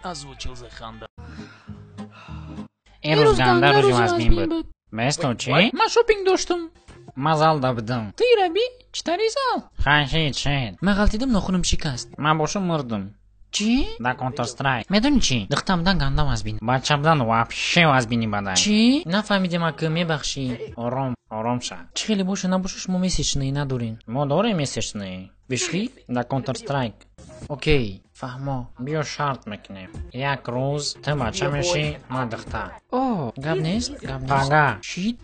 Озвучил Заханда. Ин рӯз ганда рӯзи вазмин буд. Бесто чӣ? Ман шопинг доштам. Ман залда будам. Ты раби? Чӣ тари зал? Хай, шид, шид. Ман ғалтидам, нохунам шикаст. Ман бошум мурдум. Чӣ? Дар Counter Strike. Медонӣ чӣ? Духта будан ганда вазбин. Бача будан вообще вазбини бадай. Чӣ? Нафаҳмидем, ака, мебахшӣ. Ором, ором ша. Чӣ хеле боша набоша, шумо месячные надорен. Мо дорем месячные. Бишхӣ? Дар Counter Strike. Окей, фаҳмо. Биё шарт мекунем. Як рӯз ту бача мешӣ, ман духта. О, гап нест, гап нест. Пага. Шид?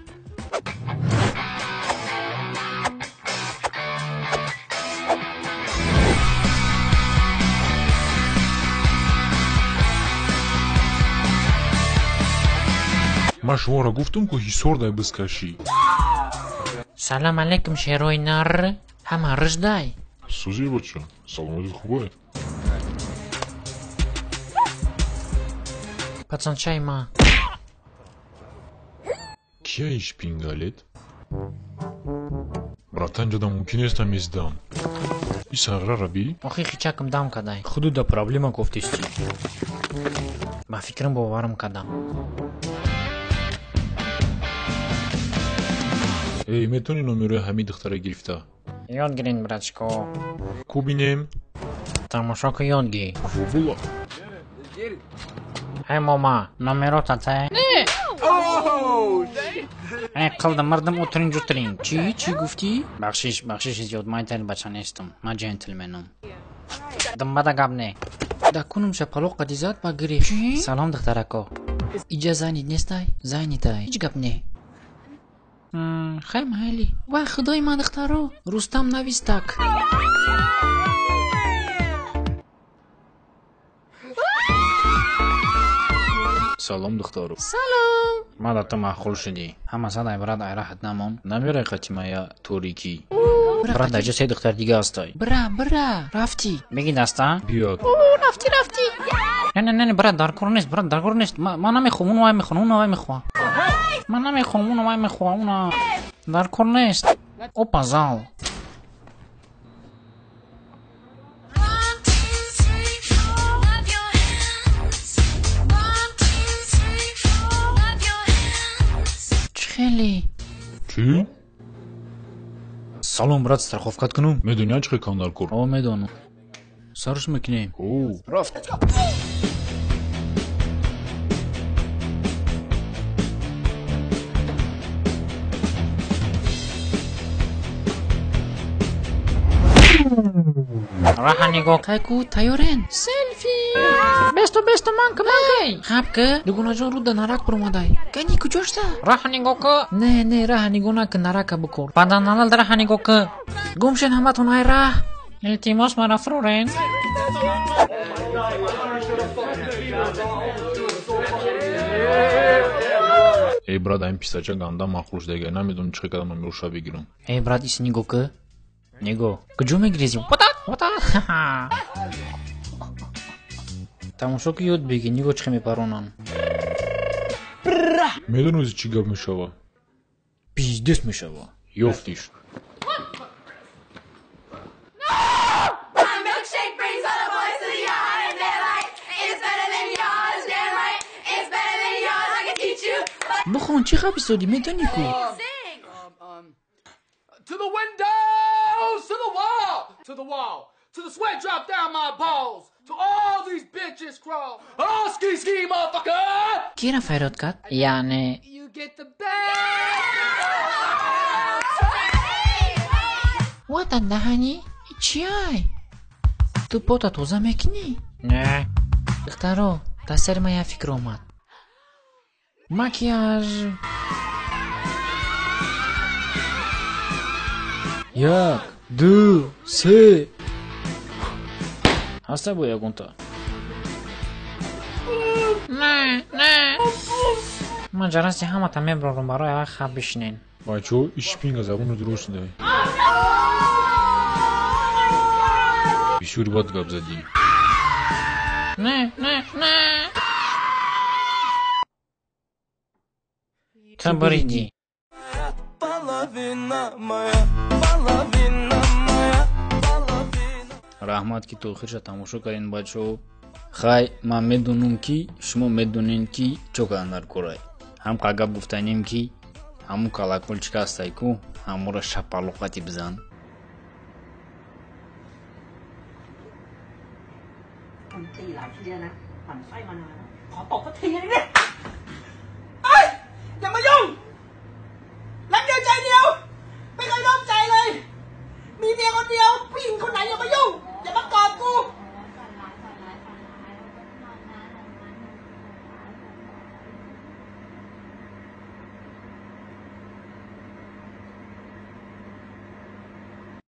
Ман шуморо гуфтам, ку ҳисор дай бизкашӣ. Салам алейкум, шерои нар. Ҳама рыждай. Сӯзи, бача, саломатит хубае? Пацанчаи ма. Кия иш пингалет? Братан, ҷада мумкин нест ҳамездан. И сағра раби? Охи хичакам дам кадай. Худуда проблема кофтисти. Ба фикрам боварам кадам. Эй, метавонӣ номерои ҳамин духтара гирифта? Ёд гирин, братчико. Ку бинем? Тамошо ку, ёд гир. Вобула. Эй, мома, номерота те? Не! Эй, қилдим, мирдим, o'tiring, o'tiring. Чӣ? Чӣ гуфтӣ? Бахшиш, бахшиши зиёд, ман тайли бача нестам. Ман джентльменам. Думбада гап не. Да кунум шапалоқ қади зад ба гирифт. Чӣ? Салом, духтарако. Иҷа занит нестай? Занитай. Ҳеҷ гап не. Хай, майли. Вай, худои ман, духтаро. Рустам навистак. Салом, духтаро. Салом. Ма да ту маъқул шудӣ. Ҳама садай, брат, айраҳат намон. Намерай қатимая торикӣ. Брат, даҷа се духтар дига ҳастай. Бира, бира. Рафтӣ. Беги даста. Биё. Рафтӣ, рафтӣ. Не, не, не, брат, дар кор нест, брат, дар кор нест. Ман намехоҳам, уно вай мехоҳам, уно вай мехоҳам. Ман намехоҳам, уно вай мехоҳам, уно. Дар кор нест. Опа, зал. Чӣ хеле? Чӣ? Салом, брат, страховкат кунум? Медонӣ, чӣ хел кан дар кор? О, медонам. Сарш мекунем. О, рафт. Раҳа нигоҳ. Қайку тайёрен? Селфи. Бесто, бесто, манка, манка. Хаб ки, дугонаҷон руда нарак буромадай. Кани куҷошта? Раҳа нигоҳ ку. Не, не, раҳа нигоҳ накун, нарака бикор. Баданалал, раҳа нигоҳ ку. Гум шен ҳаматон ай раҳ. Илтимос, мара фурорен. Эй, брат, ҳамин писарча ганда маъқул шудага. Намедонам чӣ хел кадам номероша бигирам. Эй, брат, ис нигоҳ ку. Нигоҳ. Куҷо мегирезӣ? Пота, пота. Тамошо ки ёд бигир, нигоҳ чӣ хел мепаронам. Медонӣ ози чӣ гап мешава? Пиздес мешава. Ёфтиш. Milkshake brings all the boys to the yard, and they're like, it's better than yours, damn right, it's better than yours, I can teach you, but Бихон, чӣ хаб истодӣ, медонӣ ку? sing. To the windows, to the wall, to the wall, to the sweat drop down my balls, to all these bitches crawl. Oh, ski ski, motherfucker! Кира фарёд кард? Яъне You get the best. Ватан даҳанӣ? Чиай? Ту пота тоза мекунӣ? Не. Духтаро, дар сари ман як фикр омад. Макияж. Як, ду, се. Ҳаста бо ягонта? Не, не. Ман ҷараси ҳамата меброрам, барои ай хаб бишинен. Бачаҳо, иш пинга забону дуруст дай. Бисёри бад гап задӣ. Не, не, не. Ту буридӣ. Половина моя, половина моя, половина. Раҳмат, ки то охирша тамошо кардин, бачаҳо. Хай, ман медонам, ки шумо медонед, ки чо кардан дар корай. Ҳам гап гуфтанем, ки ҳамун колокольчик ҳастай ку, ҳамура шапалоқати бизан. ตีหลายทีแล้วนะหมั่นไส้มานานแล้วขอตบสักทีนึงเนี่ย